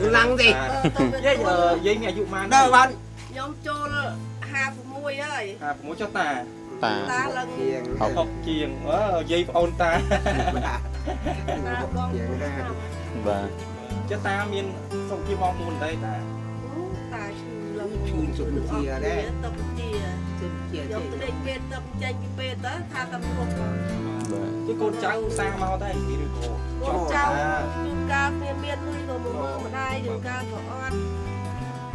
កម្លាំងទេ យាយយាយមានអាយុប៉ុន្មាន ដល់បាន ខ្ញុំចូល56ហើយ 56ចុះតា តា តាឡើង ជាង 6ជាងអើយាយប្អូនតា តាបង ជាងណា បាទ ចុះតាមានសុខភាពអស់មូលទេតា តាឈឺឡើង ឈឺសុខជាដែរ ទឹកជា សុខជា ខ្ញុំទៅដេកពេទ្យទឹកចេញពីពេទ្យទៅថាតែរស់ បាទ ជិះកូនចៅសាមកតែឬក៏ កូនចៅជួនកាលគ្នាមានលុយក៏មកមើលម្ដាយជួនកាលក៏អត់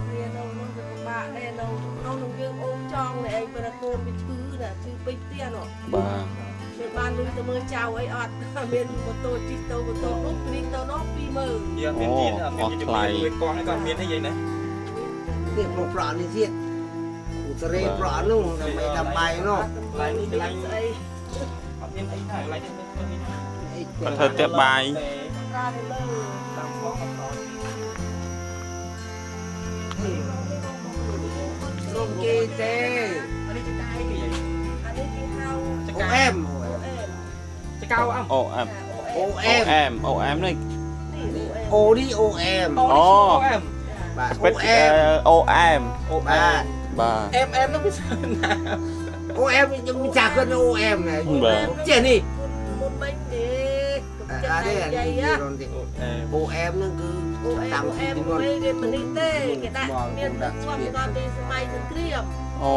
គ្នានៅនោះវាពិបាកដែរនៅនៅនឹងយើងអូមចង់នេះឯងប្រកូនវាឈឺណាឈឺពេញផ្ទះនោះ បាទ មានបានលុយទៅមើលចៅអីអត់មានម៉ូតូជិះទៅម៉ូតូនោះពីនេះទៅនោះ20000 យាយមានទៀតអត់មានជំនួយកងក៏មានទេយាយណា នេះប្រប្រនេះទៀតឧត្រេប្រនោះដើម្បីដើម្បីនោះ កន្លែងនេះកន្លែង ស្អី អត់មានអីណាកន្លែងនេះមាន គាត់ធ្វើផ្ទះបាយ ប្រានៅលើ តាមផងអត់ដល់ ក្រុមគេទេ អានេះចកាយគេយាយ អានេះគេហៅ ចកា អូអែម ចកៅអំ អូអែម អូ អូ អែម អែមអូអែមនេះ នេះ អូនេះអូអែម អូអែម បាទ ពិត អូអែម អូអែម អូ បាទ បាទ អែមអែមនោះវាណា អូអែមខ្ញុំចាស់គាត់អូអែមណា បាទ ចេះនេះ មុនមិញនេះកុំ អា ចិត្ត នេះ និយាយ អូអែម អូអែមហ្នឹងគឺ អូអែមអូអែមវិញគេមិននេះទេគេដាក់មានទឹកស្គាល់កាលពីសម័យសង្គ្រាម អូ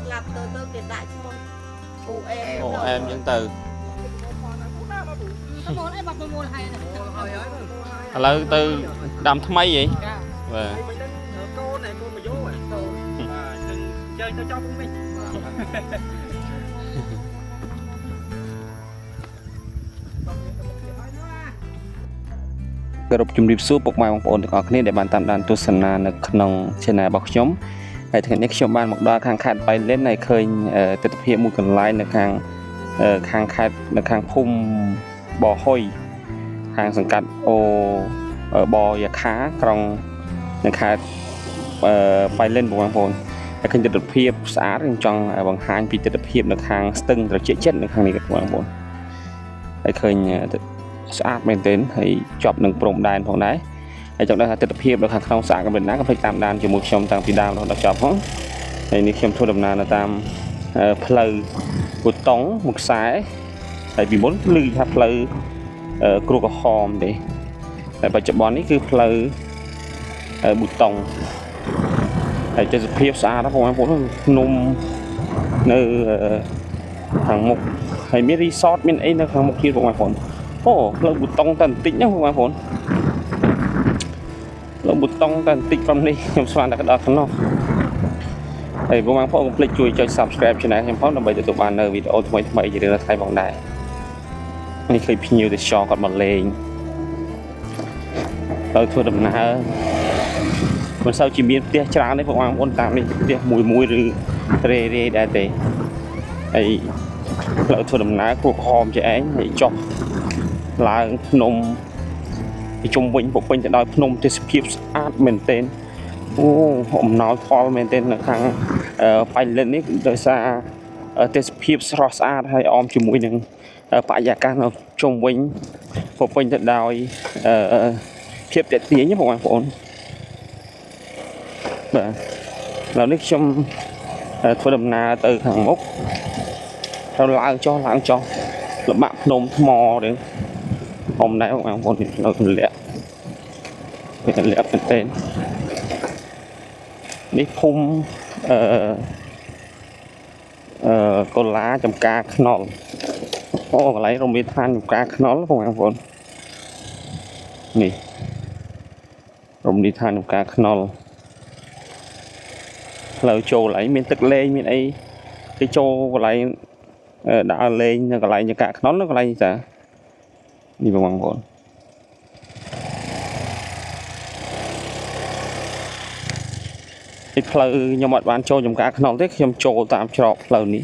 ស្លាប់ទៅទៅគេដាក់ឈ្មោះអូអែម អូអែមចឹងទៅឥឡូវទៅដាំថ្មីហីបាទ មិញហ្នឹងកូនឯកូនមកយកបាទនឹងជើញទៅចោលពុំវិញ គោរពជំរាបសួរពុកម៉ែបងប្អូនទាំងអស់គ្នាដែលបានតាមដានទស្សនានៅក្នុង Channel របស់ខ្ញុំហើយថ្ងៃនេះខ្ញុំបានមកដល់ខាងខេត្តបៃលិនហើយឃើញទស្សនវិជ្ជាមួយកន្លែងនៅខាងខាងខេត្តនៅខាងភូមិបហុយខាងសង្កាត់អូបយ៉ាខាក្រុងនៅខេត្តបៃលិនបងប្អូនហើយឃើញទស្សនវិជ្ជាស្អាតខ្ញុំចង់បង្ហាញពីទស្សនវិជ្ជានៅខាងស្ទឹងត្រជាក់ចិត្តនៅខាងនេះបងប្អូនហើយឃើញ ស្អាតមែនទែនហើយជាប់នឹងព្រំដែនផងដែរហើយចង់ដឹងថាទស្សនវិជ្ជានៅខាងក្នុងស្អាតកម្រិតណាកុំភ្លេចតាមដានជាមួយខ្ញុំតាំងពីដើមរហូតដល់ចប់ផងហើយនេះខ្ញុំធ្វើដំណើរនៅតាមផ្លូវប៊ូតុងមួយខ្សែហើយពីមុនឮថាផ្លូវគ្រូក្រហមទេតែបច្ចុប្បន្ននេះគឺផ្លូវប៊ូតុងហើយទេសភាពស្អាតណាស់បងប្អូនភ្នំនៅខាងមុខហើយមានរីសតមានអីនៅខាងមុខទៀតបងប្អូនអូផ្លូវប៊ូតុងតែបន្តិចណាបងប្អូនផ្លូវប៊ូតុងតែបន្តិចប៉ុណ្នេះខ្ញុំស្មានតែដល់ក្នុងហើយបងប្អូនកុំភ្លេចជួយចុច Subscribe Channel ខ្ញុំផងដើម្បីទទួលបាននៅវីដេអូថ្មីថ្មីជារៀងរាល់ថ្ងៃផងដែរនេះឃើញភ្ញៀវទេសចរគាត់មកលេងទៅធ្វើដំណើរមិនសូវជាមានផ្ទះច្រើនទេបងប្អូនតាមនេះផ្ទះមួយមួយឬរេរេដែរទេហើយផ្លូវធ្វើដំណើរគ្រោះក្រហមជាឯងហើយចុះឡើងភ្នំពីជុំវិញពុពេញទៅដោយភ្នំទេសភាពស្អាតមែនទែនអូអំណោយផលមែនទែននៅខាងបៃលិននេះដោយសារទេសភាពស្រស់ស្អាតហើយអមជាមួយនឹងបរិយាកាសនៅជុំវិញពុពេញទៅដោយភាពទាក់ទាញបងប្អូនបាទឥឡូវនេះខ្ញុំធ្វើដំណើរទៅខាងមុខត្រូវឡើងចុះឡើងចុះលំបាកភ្នំថ្មទេអមដែរបងប្អូននេះនៅទម្លាក់វាទម្លាក់មែនទែននេះភូមិអឺអឺកូឡាចំការខ្នុលអូកន្លែងរមណីយដ្ឋានចំការខ្នុលបងប្អូននេះរមណីយដ្ឋានចំការខ្នុលផ្លូវចូលកន្លែងមានទឹកលេងមានអីគេចូលកន្លែងដើរលេងនៅកន្លែងចំការខ្នុលនៅកន្លែងនេះតានេះបងប្អូននេះផ្លូវខ្ញុំអត់បានចូលចំការខ្នុលទេខ្ញុំចូលតាមច្រកផ្លូវនេះ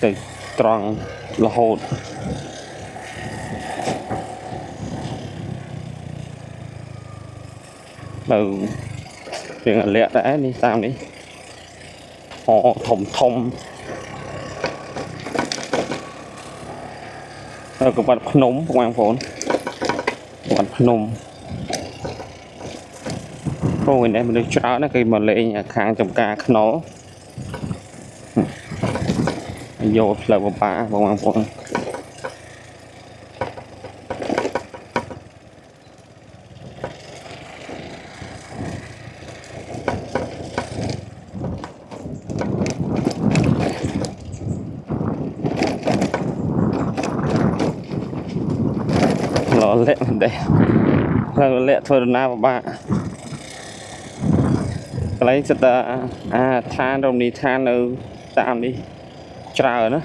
ទៅត្រង់រហូតផ្លូវរៀងលាក់ដែរនេះតាមនេះអូធំធំកវត្តភ្នំបងប្អូនកវត្តភ្នំ អូយនេះមនុស្សច្រើនណាស់គេមកលេងខាងចំការខ្នុរយកផ្លូវបបាបងប្អូន ឡលាក់មិនដែរផ្លូវលាក់ធ្វើដំណើរពិបាកកន្លែងសិតតែអាឋានរមណីយដ្ឋាននៅតាមនេះច្រើនណា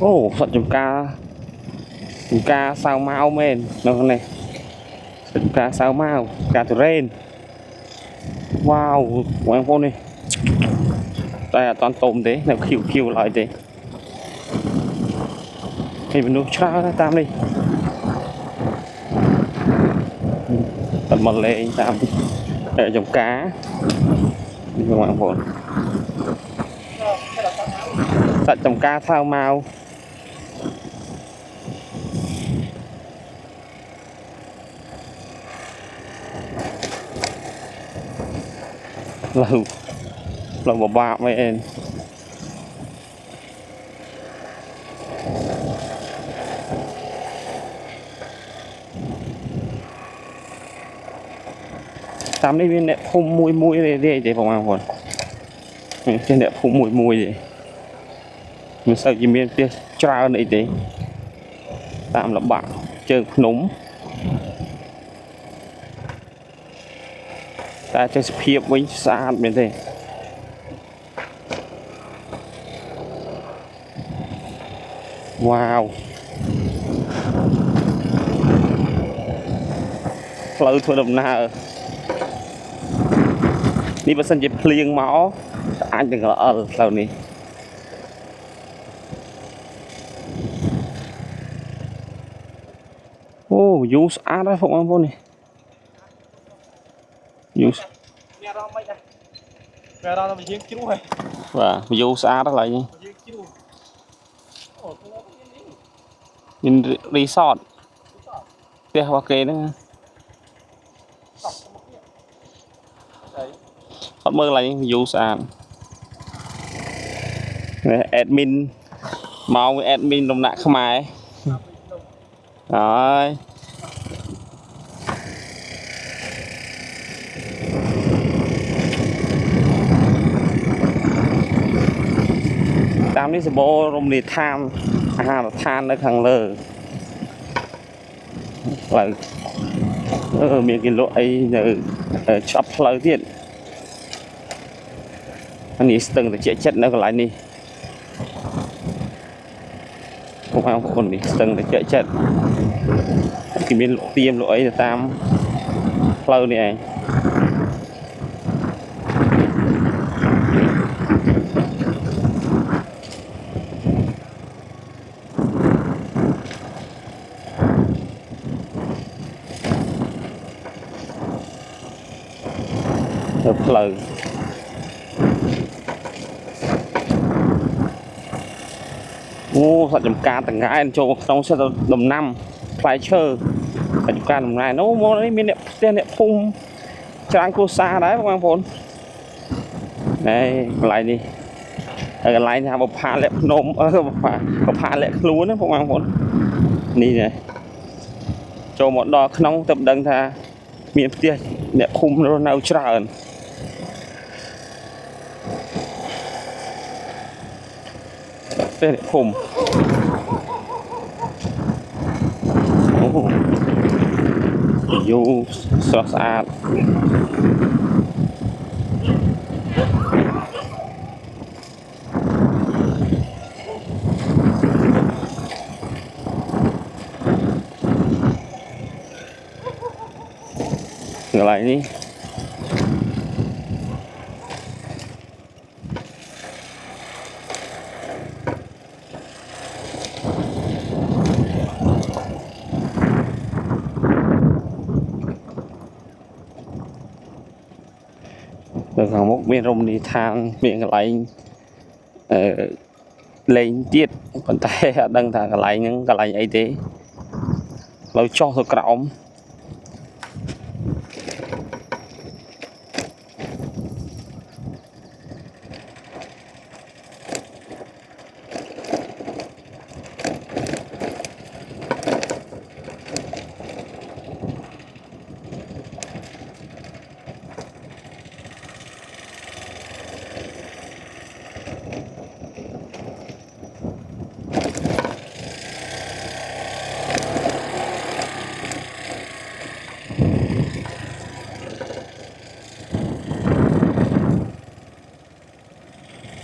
អូសត្វចំការចំការសៅម៉ៅមែននៅក្នុងនេះសត្វចំការសៅម៉ៅការទុរេនវ៉ាវបងប្អូននេះតែអត់តន់ទុំទេនៅខៀវខៀវឡើយទេ ឃើញមនុស្សច្រើនណាស់តាមនេះតមកលេងតាមចំការនេះបងប្អូនសត្វចំការថៅម៉ៅផ្លូវផ្លូវបបាក់មែន តាមនេះមានអ្នកភូមិមួយមួយទេទេបងប្អូនមានផ្ទះអ្នកភូមិមួយមួយទេមិនសូវជាមានផ្ទះច្រើនអីទេតាមលបាក់ជើងភ្នំតែទេសភាពវិញស្អាតមែនទេវ៉ាវផ្លូវធ្វើដំណើរនេះបើសិនជាភ្លៀងមកអាចនឹងរអិលផ្លូវនេះអូយូស្អាតណាស់បងប្អូននេះយូ មានអារម្មណ៍មិនដែរមានអារម្មណ៍ថាយើងជ្រុះហើយ បាទយូស្អាតណាស់ឡើយនេះ យើងជ្រុះអូខ្លួនមាននេះ មានរីសតផ្ទះរបស់គេហ្នឹង តោះមកនេះហើយ អត់មើលកន្លែងនេះយូស្អាតនេះ admin មក admin ដំណាក់ខ្មែរហើយតាមនេះសម្បូររមណីយដ្ឋានអាហារដ្ឋាននៅខាងលើផ្លូវអឺមានគេលក់អីនៅឆ្អប់ផ្លូវទៀតអានេះស្ទឹងត្រជាក់ចិត្តនៅកន្លែងនេះបងប្អូននេះស្ទឹងត្រជាក់ចិត្តគេមានលក់ទៀមលក់អីទៅតាមផ្លូវនេះឯងទៅផ្លូវអូសត្វចំការតង្កែចូលមកក្នុងសិតដំណាំផ្លែឈើសត្វចំការដំណែអូមកនេះមានអ្នកផ្ទះអ្នកភូមិច្រើនគ្រួសារដែរបងប្អូនណែកន្លែងនេះហើយកន្លែងថាបុផាលាក់ភ្នំអឺបុផាបុផាលាក់ខ្លួនណាបងប្អូននេះណែចូលមកដល់ក្នុងទៅដឹងថាមានផ្ទះអ្នកភូមិរស់នៅច្រើន ផ្ទះអ្នកភូមិអូយូស្រស់ស្អាតកន្លែងនេះនៅខាងមុខមានរមណីយដ្ឋានមានកន្លែងអឺលេងទៀតប៉ុន្តែអត់ដឹងថាកន្លែងហ្នឹងកន្លែងអីទេផ្លូវចុះទៅក្រោម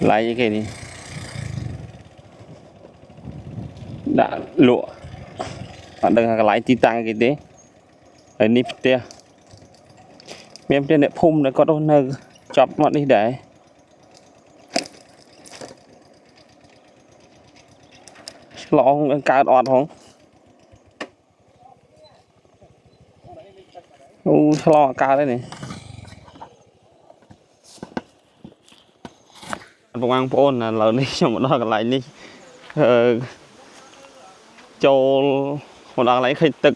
ឡៃអីគេនេះដាក់លក់អត់ដឹងថាកន្លែងទីតាំងគេទេហើយនេះផ្ទះមានផ្ទះអ្នកភូមិដែលគាត់រស់នៅចប់មាត់នេះដែរឆ្លងកើតអត់ហងអូឆ្លងអត់កើតទេនេះ បងប្អូនឥឡូវនេះខ្ញុំមកដល់កន្លែងនេះអឺចូលមកដល់កន្លែងឃើញទឹក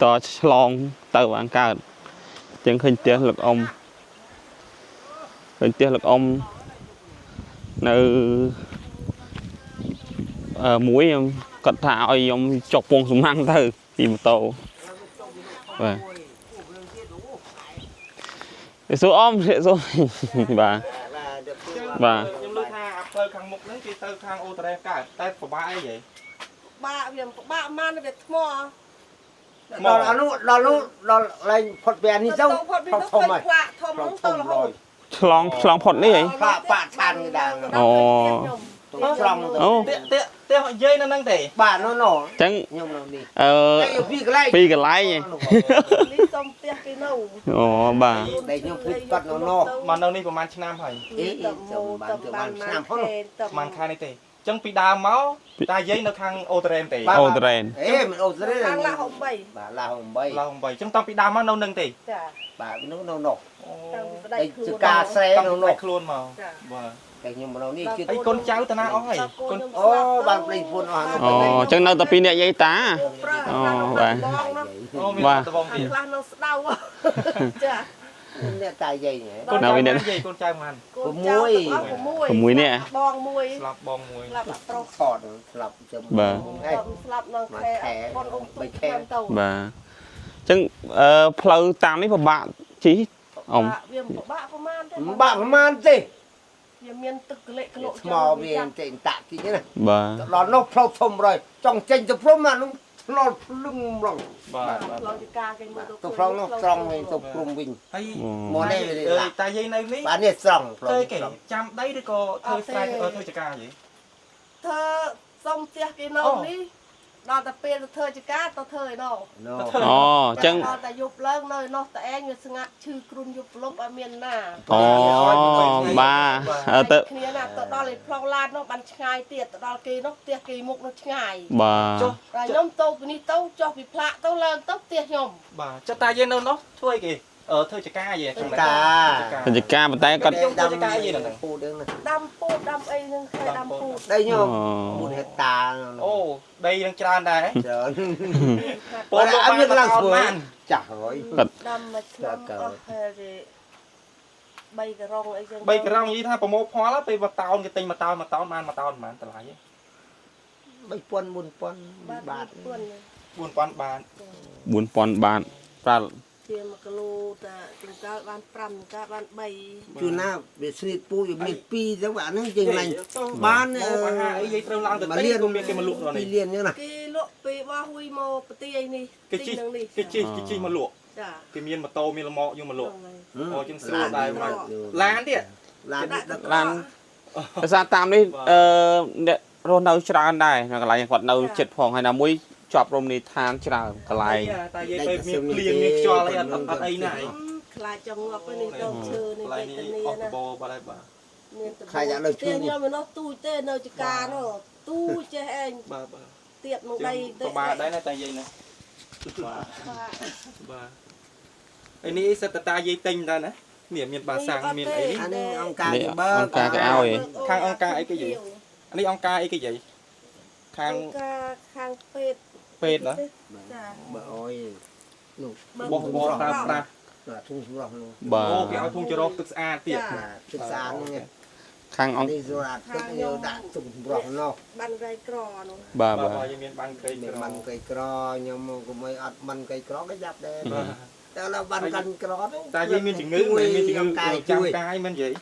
តឆ្លងទៅបានកើតចឹងឃើញផ្ទះលោកអ៊ំឃើញផ្ទះលោកអ៊ំនៅអឺមួយខ្ញុំគាត់ថាឲ្យខ្ញុំចុះពងសំណាំងទៅពីម៉ូតូបាទសួរអ៊ំសួរបាទ បាទ ខ្ញុំលើថាអាផ្លូវខាងមុខហ្នឹងគេទៅខាងអូតរ៉េកើតតែពិបាកអីហី បាក់វាពិបាកម៉ានវាថ្ម ដល់អានោះដល់នោះដល់ឡើងផុតពីអានេះទៅ ផុតពីនោះ ធំហើយ ទៅផ្លាកធំនោះទៅរហូត ឆ្លងឆ្លងផុតនេះហី ផ្លាកបាក់ឆានគេដែរ អូ ទៅត្រង់ទៅ អូ ផ្ទះផ្ទះផ្ទះយាយនៅហ្នឹងទេ បាទនោះនោះ ចឹង ខ្ញុំនៅនេះ អឺ តែពីកន្លែង ពីរកន្លែងហី នេះសុំផ្ទះគេនៅ អូបាទ ដែលខ្ញុំភ្លេចគាត់នៅនោះ មកនៅនេះប្រហែលឆ្នាំហើយ អេចាំបានទៅបានឆ្នាំផងនោះ ប្រហែលខែនេះទេអញ្ចឹងពីដើមមកតាយាយនៅខាងអូតរ៉េទេ បាទ អូត្រេន អេមិនអូស្រី ខាងឡាហ8 បាទឡា8 ឡើង8អញ្ចឹងតាំងពីដើមមកនៅនឹងទេ ចា បាទនោះនៅនោះ តាំងពីប្តី តែ ខ្លួន ចការស្រែ តាំង នៅនោះ ពីខ្លួនមក ចា បាទ តែខ្ញុំនៅនេះគឺ ហើយកូនចៅតាណាអស់ហើយកូន អូបានប្តីប្រពន្ធអស់ អូចឹងនៅតែពីរអ្នកយាយតា ប្រើ អូ ខ្លះនៅ បាទ បងនោះ អូមាន បាទ ដបងទៀត ខាងខ្លះនៅស្ដៅចា អ្នកតាយាយហ៎ កូនចៅ នៅវិញ យាយកូនចៅប៉ុន្មាន កូនចៅទាំងអស់6 6នាក់ បងមួយ ស្លាប់បងមួយ ស្លាប់អាប្រុស ថតស្លាប់ចាំ បាទ ហេ ស្លាប់នៅខែបងអ៊ំទូឆ្នាំទៅ បាទចឹងអឺផ្លូវតាមនេះពិបាកជិះអ៊ំ វាពិបាកប្រហែលទេ មិនបាក់ប្រហែលទេ វាមានទឹកកលិកលក់ ថ្មវាបន្តិចតាក់តិចណា បាទ ដល់នោះផ្លូវធំរយចង់ចេញទៅព្រំអានោះឆ្លល់ភ្លឹងម្លង បាទបាទ ផ្លូវចការគេមើល ទៅផ្លូវនោះត្រង់វិញទៅព្រំវិញ ហើយ មកនេះវា អើយតាយាយនៅនេះ បាទនេះស្រង់ផ្លូ ទៅគេ វត្រង់ ចាំដីឬក៏ធ្វើស្រែធ្វើចការយាយ ធ្វើសុំផ្ទះគេនៅនេះដល់តែពេលទៅធ្វើចការទៅធ្វើឯនោះ នោះ អូចឹង ដល់តែយប់ឡើងនៅឯនោះតែឯងវាស្ងាត់ឈឺគ្រុនយប់ព្រលប់ឲ្យមានណា អូបាទអឺទៅ គ្នាណាទៅដល់ឯផ្លូវឡាននោះបានឆ្ងាយទៀតទៅដល់គេនោះផ្ទះគេមុខនោះឆ្ងាយ បាទ ចុះ តែខ្ញុំទៅពីនេះទៅចុះពីផ្លាកទៅឡើងទៅផ្ទះខ្ញុំ បាទចុះតាយាយនៅនោះធ្វើអីគេអឺធ្វើចការយាយខាង តា កិច្ចការប៉ុន្តែគាត់ ខ្ញុំធ្វើចការយាយនៅហ្នឹង ពូដឹងណា ដាំពោតដាំអីហ្នឹងខែដាំពោត ដីខ្ញុំ អូ 4ហិកតា អូដីនឹងច្រើនដែរ ច្រើន ពោតលោក អត់មាន បាន កម្លាំងធ្វើ បាន ចាស់ហើយ ដាំមួយឆ្នាំអស់ហើយគេ3ករងអីចឹង បីក្រងនិយាយថាប្រមូលផលពេលមួយតោនគេទិញមួយតោនមួយតោនបានមួយតោនប៉ុន្មានតម្លៃ 3000 4000បា បា ទ ទ4 4000បាត 4000បាតប្រាល់ ជា1គីឡូតែចង្កាលបាន5ចង្កាលបាន3 ជួនណាវាស្នៀតពូវាមាន2ទៅអាហ្នឹងយើងឡាញ់បាន អាហារអីយាយត្រូវឡើងទៅទិញក៏មានគេមកលក់ដល់នេះ 2លានចឹងណា គេលក់ពីបោះហ៊ុយមកប្រទីអីនេះ គេជី នឹងនេះ គេជីគេជីមកលក់ ចា គេមានម៉ូតូមានលម៉កយកមកលក់ ហ្នឹង អូជាងស្រួលដែរមកឡានទៀត ឡានដឹក ឡានភាសាតាមនេះអឺអ្នករស់នៅច្រើនដែរនៅកន្លែងគាត់នៅចិត្តផងហើយណាមួយជាប់រមណីយដ្ឋានច្រើនកន្លែង តាយាយពេលមានភ្លៀងមានខ្យល់អីអត់អត់អីណា ខ្លាចចង់ងាប់នេះដងឈើនេះ កន្លែង វេទ នេះអស់ នាណា បបាត់ហើយបាទ មានតខ្ញុំឯនោះទូចទេនៅចកានោះទូចចេះឯង បាទបាទ ទៀតមកដី ប្រមាដែរណាតាយាយណាបាទបាទឯនេះសិតតាយាយទិញដែរណានេះមានបាសាំងមានអីនេះ អានេះអង្គការគេបើ អង្គការគេឲ្យ ខាងអង្គការអីគេយាយ នេះអង្គការអីគេយាយខាង អង្គការខាងពេទ្យ ពេទ្យណា ចា បើអើយនោះ បោះបោះប្រើប្រាស់ បាទធុងសម្រស់នោះ បាទ អូគេឲ្យធុងចរោទឹកស្អាតទៀត បាទទឹកស្អាតនេះ ខាងអង្គ នេះសម្រាប់ទឹកយកដាក់ទុំសម្រស់នោះ បានរៃក្រនោះ បាទបាទ បាទយើងមានបានក្រី មាន ក្រ បានកៃក្រខ្ញុំកុំឲ្យអត់បានកៃក្រក៏យ៉ាប់ដែរ បាទ តែដល់បានកាន់ក្រទៅ តាយាយមានជំងឺមែនមានជំងឺចាំកាយមែនយាយ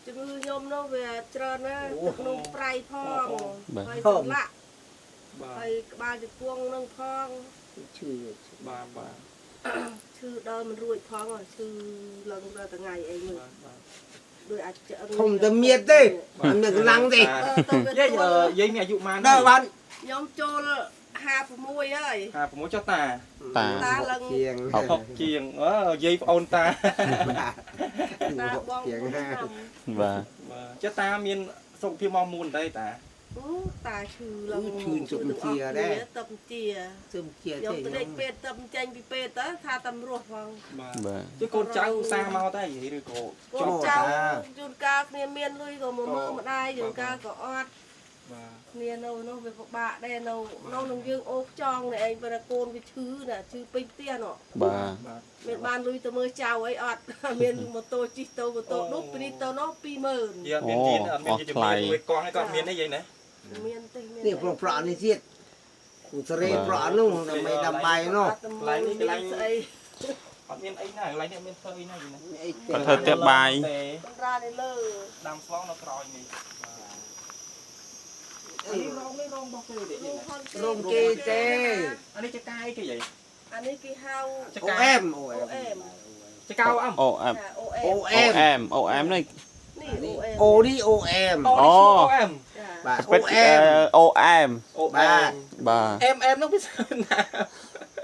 ជំងឺខ្ញុំនោះវាច្រើនណាស់ទឹកនោមប្រៃផងហើយសន្លាក់ បាទ ហើយក្បាលជង្គង់នឹងផង ឈឺ បាទបាទ ឈឺដល់មិនរួចផងឈឺឡើងដល់ថ្ងៃអីមើល បាទបាទ ដូចអាចឆ្អឹង ធំតែមៀតទេអត់មានកម្លាំងទេ យាយយាយមានអាយុប៉ុន្មាន ដល់បាន ខ្ញុំចូល56ហើយ 56ចុះតា តា តាឡើង ជាង 6ជាងអើយាយប្អូនតា តាបង ជាង ឆ្នាំ បាទ បាទចុះតាមានសុខភាពមកមូនដែរតា អូតាឈឺឡើងតឹមជា សុំជា ខ្ញុំ ទេ ទៅដេកពេទ្យតឹមចេញពីពេទ្យទៅថាតំរស់ផង បាទ បាទ ចុះកូនចៅឧស្សាហ៍មកតែយាយឬក៏ កូនចៅជួនកាលគ្នាមានលុយក៏មកមើលម្ដាយជួនកាលក៏អត់ បាទ គ្នានៅនោះវាពិបាកដែរនៅនៅនឹងយើងអូខ្ចង់នេះឯងប៉ុន្តែកូនវាឈឺណាឈឺពេញផ្ទះនោះ បាទ បាទ មានបានលុយទៅមើលចៅអីអត់ មានម៉ូតូជិះទៅម៉ូតូដុបពីនេះទៅនោះ20000 យាយអត់មានយានអត់មានជំនាញមួយកង់ឯងក៏អត់មានទេយាយណា មានទេមាន នេះប្រប្រនេះទៀតគូសេរីប្រនោះដើម្បីដើម្បីនោះ ស្អី អត់មានអីណាកន្លែងនេះអត់មានធ្វើអីណាយាយណា អីទេ គាត់ធ្វើផ្ទះបាយ សម្រាលនៅលើ ដាំស្លងនៅក្រោយនេះបាទនេះរងនេះរងរបស់គេទេយាយណា រោមគេទេ អានេះចកាយគេយាយ អានេះគេហៅ ចកា អូអែមអូ អូ អែម អែម ចកៅអឹម អូអែម ចាអូអែ អូ ម អែម អូអែមអូអែមនេះ នេះអូអែម អូនេះអូអែម អូនេះឈ្មោះអូអែម ចា បាទ ពិត អូអែម អូអែម អូអែម បាទ អែមអែមនោះវាណា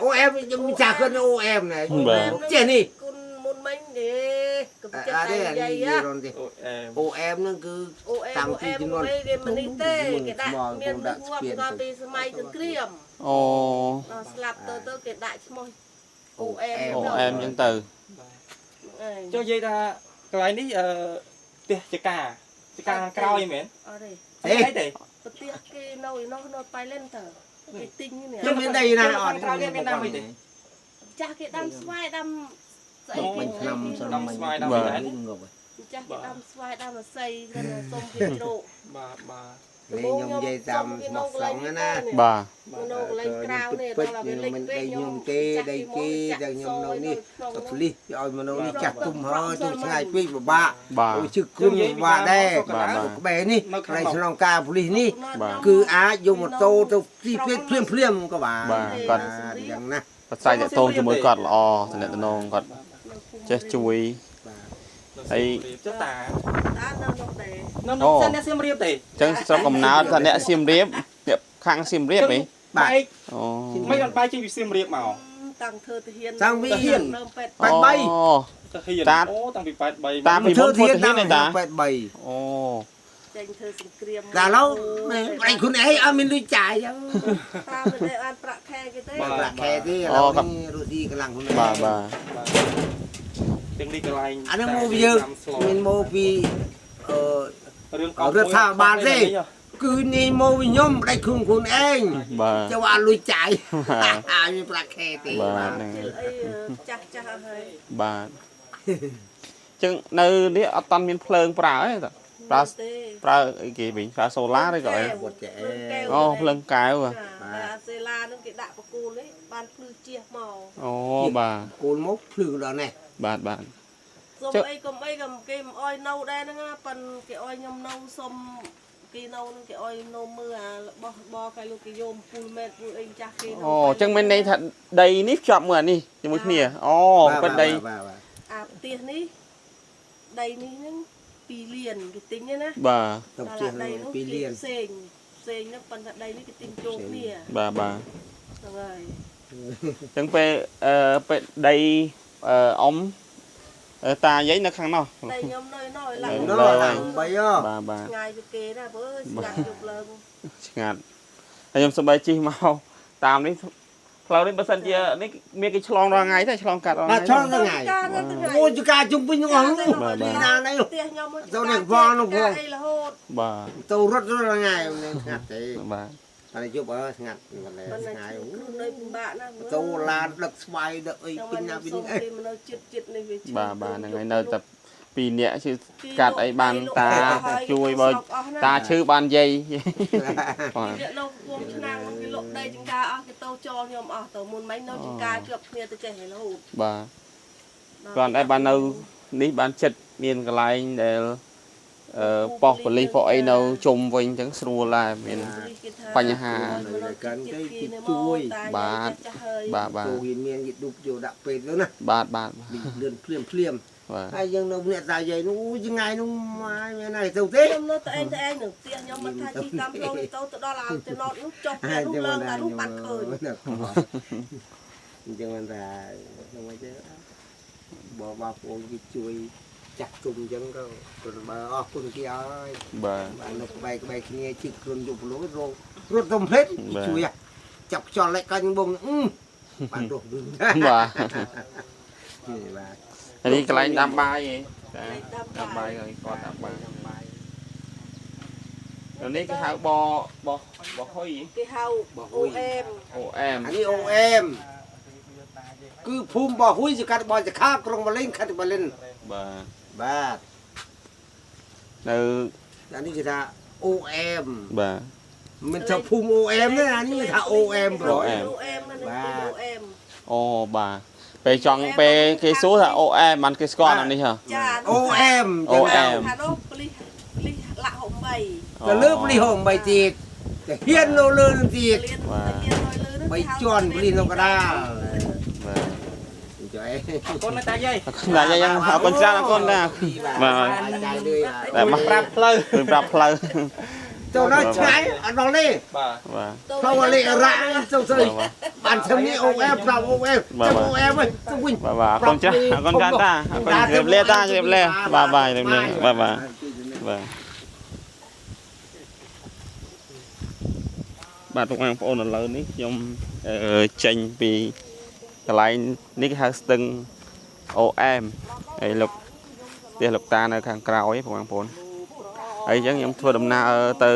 អូអែមខ្ញុំចាស់គាត់អូអែមណែ បាទ ចេះនេះ គុណមុនមិញទេកុំចិត្ត អា តែ នេះ យាយ និយាយរនទេ អូអែម អូអែមហ្នឹងគឺ អូអែមអូអែមគេមិននេះទេគេដាក់មានមុខងាប់ក៏ពីសម័យសង្គ្រាម អូ ដល់ស្លាប់ទៅទៅគេដាក់ឈ្មោះអូអែម អូអែមអញ្ចឹងទៅ ចុះនិយាយថាកន្លែងនេះអឺផ្ទះចកាចកាខាងក្រោយមែន អត់ទេ អីទេ ប្រទេសគេនៅឯនោះនៅប៉ៃលិនទៅគេទិញនេះ ខ្ញុំមានដីណាអត់ ក្រោយគេមានដាំអីទេ ចាស់គេដាំស្វាយដាំស្អី មិញឆ្នាំសិន ដាំស្វាយដាំអីដែរ ងប់ ចាស់គេដាំស្វាយដាំអស័យគាត់សុំគេជ្រោក បាទបាទ នេះខ្ញុំនិយាយតាមស្មោះស្លងណា បាទ នៅកន្លែងក្រៅនេះ ពិត ដល់វា ខ្ញុំ លិចពេក មិនដីខ្ញុំទេដីគេតែខ្ញុំនៅនេះទៅប៉ូលីសគេឲ្យមកនៅនេះចាស់ទុំហើយទុំឆ្ងាយពេកពិបាក បាទ អូជឹកគ្រុនពិបាកដែរ បាទបាទ ក្បែរនេះកន្លែងឆ្លងការប៉ូលីសនេះ បាទ គឺអាចយកម៉ូតូទៅទីពេទ្យភ្លាមភ្លាមៗក៏បាន បាទគាត់ អញ្ចឹងណា ប្រស័យតកតងជាមួយគាត់ល្អតំណតំណងគាត់ចេះជួយ បាទ អី ចុះតា តានៅនោះដែរ នៅនោះសិនអ្នកសៀមរាបទេ អញ្ចឹងស្រុកកំណើតថាអ្នកសៀមរាបអ្នកខាងសៀមរាបហី បាទ បែក អូ មិនបានបែកចេញពីសៀមរាបមក តាំងធ្វើទាហាន តាំងពី ដើមពេទ្យ ប៉ែតបី អូ ទៅហ៊ាន តា អូតាំងពី83 តាពីមុនធ្វើទាហានឯតា 83 អូ ចេញធ្វើសង្គ្រាម តែឥឡូវប្រៃខ្លួនឯងអត់មានលុយចាយចឹង តាមិនได้បានប្រាក់ខែគេទេ ប្រាក់ខែទេឥឡូវនេះរស់ស៊ីកម្លាំងខ្លួនឯង បាទបាទ ទាំងនេះកន្លែង អានេះមកពីយើងមានមកពីអឺ រឿង រដ្ឋាភិបាលទេ គឺនេះមកពីខ្ញុំប្តេជ្ញាខ្លួនឯង បាទ ចៅអត់លុយចាយ បាទ អាមានប្រាក់ខែទេ បាទហ្នឹង ជិលអីចាស់ចាស់អស់ហើយ បាទអញ្ចឹងនៅនេះអត់តាន់មានភ្លើងប្រើទេតាប្រើ ទេ ប្រើអីគេវិញប្រើសូឡាឬក៏អី វត្តចេ ភ្លើងកែវ អូភ្លើងកែវហ៎ ចាអាសេឡានឹងគេដាក់បកគូលនេះបានភ្លឺជះមក អូបាទ គូលមកភ្លឺដល់នេះ បាទបាទ សុំអីកុំអីក៏គេមិនអោយនៅដែរហ្នឹងណាប៉ិនគេអោយខ្ញុំនៅសុំគេនៅហ្នឹងគេអោយនៅមើលអារបស់របរគេលោកគេយកពូលម៉ែតពូលអីចាស់គេនៅ អូអញ្ចឹងមានន័យថាដីនេះភ្ជាប់មួយអានេះជាមួយគ្នាអូពិតដី បាទបាទ អាផ្ទះនេះដីនេះហ្នឹង2លានគេទិញណា បាទ ទៅផ្ទះ ដីនោះ 2លាន ផ្សេងផ្សេងហ្នឹងប៉ុន្តែដីនេះគេទិញចូលគ្នា បាទបាទ ហ្នឹងហើយ អញ្ចឹងពេលអឺពេលដីអឺអ៊ំអឺតាយាយនៅខាងនោះ តែខ្ញុំនៅនោះឲ្យឡើង នោះឡើង8ហ៎ បាទបាទ ឆ្ងាយពីគេណាព្រោះអើយស្ងាត់យប់ឡើង ឆ្ងាត់ហើយខ្ញុំសំបីជិះមកតាមនេះផ្លូវនេះបើសិនជានេះមានគេឆ្លងរាល់ថ្ងៃទេឆ្លងកាត់រាល់ បាទ ថ្ងៃ ឆ្លងថ្ងៃ ការទៅថ្ងៃ អូចការជុំវិញទាំងអស់នោះ បាទបាទ ណាណី ផ្ទះខ្ញុំ ទៅនេះផងនោះផង អីរហូត បាទ ទៅរត់រត់ថ្ងៃនេះស្ងាត់ទេ បាទ តែយប់អើស្ងាត់មិន ប៉ុន្តែ ស្ងាយ ខ្លួននៅពិបាកណាស់ ទៅឡានដឹកស្វាយដឹកអី ខ្ញុំ ពេញណា វិញ វិញអី គេនៅចិត្តចិត្តនេះវាឈឺ បាទបាទហ្នឹងហើយនៅតែពីរនាក់ជឿកាត់អីបានតាជួយបើតាឈឺបានយាយបាទ គេនៅគួងឆ្នាំងគេលក់ដីចង្ការអស់គេទៅចោលខ្ញុំអស់ទៅមុនមិញនៅចង្ការជាប់គ្នាទៅចេះរហូត បាទគ្រាន់តែបាននៅនេះបានចិត្តមានកន្លែងដែលអឺប៉ុស្តិ៍ប៉ូលីសប៉ុស្តិ៍អីនៅជុំវិញអញ្ចឹងស្រួលដែរមាន បញ្ហា បាទបាទបាទ ចូលគេមានគេឌុបយកដាក់ពេទ្យទៅណា បាទបាទ លឿនភ្លាមភ្លាម បាទ ហើយយើងនៅម្នាក់តាយាយនោះថ្ងៃនោះមកមានណាទៅទេ ខ្ញុំនៅតែឯងតែឯងនឹងផ្ទះខ្ញុំមិនថាជិះតាមផ្លូវនេះទៅទៅដល់អាចំណតនោះចុះផ្ទះនោះឡើងតែនោះបាត់ឃើញ អញ្ចឹងមិនថាខ្ញុំមកទេបងបងប្អូនគេជួយចាស់ទុំអញ្ចឹងក៏គាត់បើអស់គុណគេឲ្យ បាទ បាននៅក្បែរក្បែរគ្នាជីកខ្លួនយប់លុយរត់រត់ទៅភ្លេតជួយចាប់ខ្យល់លេចកាញ់បងបានរស់វិញ បាទ បាទ ហើយនេះកន្លែងដាំបាយឯងតា ដាំ ដាំ បា បាយ យហើយគាត់ដាំបាយ ដាំបាយ ដល់នេះគេហៅបបបហុយ គេហៅអូអេម អូអែម អានេះអូអេមគឺភូមិបោះហ៊ុយសកាត់បោះចខាក្រុងម៉ាឡេងខេត្តម៉ាឡិន បាទ បាទ នៅ អានេះគេថាអូអេម បាទ មិនថាភូមិអូអេមទេអានេះគេថាអូអេមប្រូ អូអេមហ្នឹងអូអេម អូបាទពេលចង់ពេលគេសួរថាអូអែមបានគេស្គាល់អានេះហ៎ ចា អូអេម អូអេម ថានោះប៉លិសប៉លិសលាក់63 ទៅលើប៉លិសហងបីទៀតទៅហ៊ាននៅលើនឹងទៀត លៀនទៅហ៊ានរយលើនោះ បីជាន់ប៉លិសនៅកដាល បាទ ចុះអេ អរគុណណាតាយាយ អរគុណតាយាយអរគុណច្រើនអរគុណណាបាទ ចាយលុយ តែមក ប្រាប់ផ្លូវ ជួយប្រាប់ផ្លូវ ចូលដល់ឆ្ងាយអត់ដល់ទេ បាទ បាទ ផ្លូវលេខរ៉ាទៅស្អី បាទ បានធ្វើនេះអូអេមប្រាប់អូអេមទៅអូអេមវិញទៅវិញ បាទបាទអរគុណច្រើនអរគុណច្រើនតាអរគុណជម្រាបលាតាជម្រាបលាបាទបាទជម្រាបលាបាទបាទបាទបាទពុកម៉ែបងប្អូនឥឡូវនេះខ្ញុំអឺចេញពីកន្លែងនេះគេហៅស្ទឹងអូអែមហើយលោកផ្ទះលោកតានៅខាងក្រោយពុកម៉ែបងប្អូនហើយអញ្ចឹងខ្ញុំធ្វើដំណើរទៅ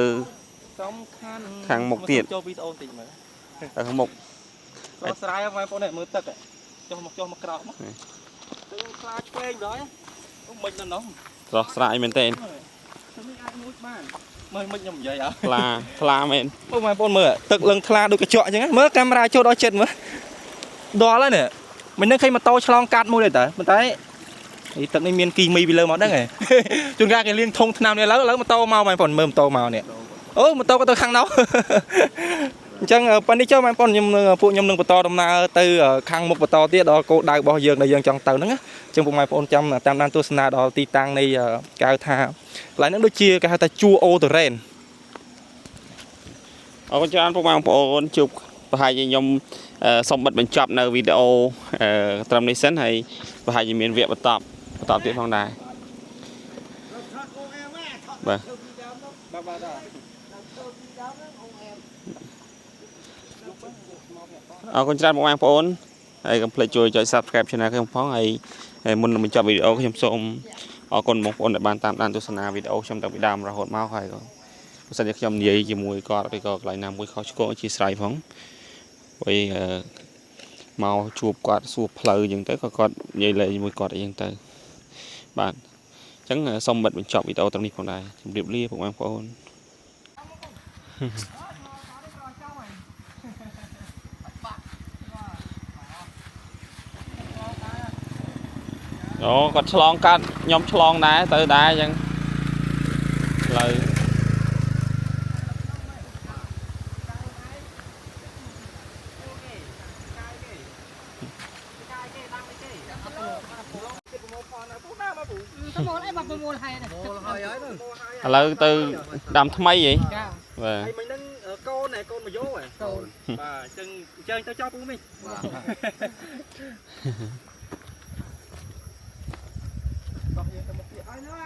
សំខាន់ ខាងមុខទៀត ចូលវីដេអូបន្តិចមើល ទៅខាងមុខ ស្រស់ស្រាយបងប្អូននេះមើលទឹកចុះមកចុះមកក្រោម នេះ ទឹកខ្លាឆ្វេងដល់អូមិនដល់នោះ ស្រស់ស្រាយមែនទែន ទឹកនេះអាចងូតបានមើលមិនខ្ញុំនិយាយអើ ខ្លាខ្លាមែន បងប្អូនមើលទឹកលឹងថ្លាដូចកញ្ចក់អញ្ចឹងមើលកាមេរ៉ាចូលដល់ចិត្តមើលដល់ហើយនេះមិននឹងឃើញម៉ូតូឆ្លងកាត់មួយទេតើប៉ុន្តែនេះទឹកនេះមានគីមីពីលើមកហ្នឹងហ៎ជួនកាលគេលាងធុងថ្នាំនេះឥឡូវឥឡូវម៉ូតូមកបងប្អូនមើលម៉ូតូមកនេះអូម៉ូតូក៏ទៅខាងនោះអញ្ចឹងប៉ុណ្នេះចុះបងប្អូនខ្ញុំនឹងពួកខ្ញុំនឹងបន្តដំណើរទៅខាងមុខបន្តទៀតដល់គោលដៅរបស់យើងដែលយើងចង់ទៅហ្នឹងណាអញ្ចឹងពុកម៉ែបងប្អូនចាំតាមដានទស្សនាដល់ទីតាំងនៃគេហៅថាកន្លែងហ្នឹងដូចជាគេហៅថាជួរអូតូរ៉េន អរគុណច្រើនពុកម៉ែបងប្អូនជួបប្រហែលជាខ្ញុំសូមបិទបញ្ចប់នៅវីដេអូត្រឹមនេះសិនហើយប្រហែលជាមានវគ្គបន្តបន្តទៀតផងដែរបាទ បាទបាទ អរគុណច្រើនពុកម៉ែបងប្អូនហើយកុំភ្លេចជួយចុច Subscribe Channel ខ្ញុំផងហើយហើយមុននឹងបញ្ចប់វីដេអូខ្ញុំសូមអរគុណបងប្អូនដែលបានតាមដានទស្សនាវីដេអូខ្ញុំតាំងពីដើមរហូតមកហើយក៏បើសិនជាខ្ញុំនិយាយជាមួយគាត់ឬក៏កន្លែងណាមួយខុសឆ្គងអធិស្ឋានផងព្រោះអីមកជួបគាត់សួរផ្លូវអញ្ចឹងទៅក៏គាត់និយាយលេងជាមួយគាត់អីចឹងទៅបាទអញ្ចឹងសូមបិទបញ្ចប់វីដេអូត្រឹមនេះផងដែរជម្រាបលាពុកម៉ែបងប្អូនអូគាត់ឆ្លងកាត់ខ្ញុំឆ្លងដែរទៅដែរអញ្ចឹងផ្លូវ ប្រមូលអីមកប្រមូលហើយណា ឥឡូវទៅដាំថ្មីហី ចា បាទ ហើយមិញហ្នឹងកូនណែកូនមកយោហ៎ កូន បាទអញ្ចឹងអញ្ចឹងទៅចោះពូមីបាទយើងទៅមុខទៀត ហើយនោះ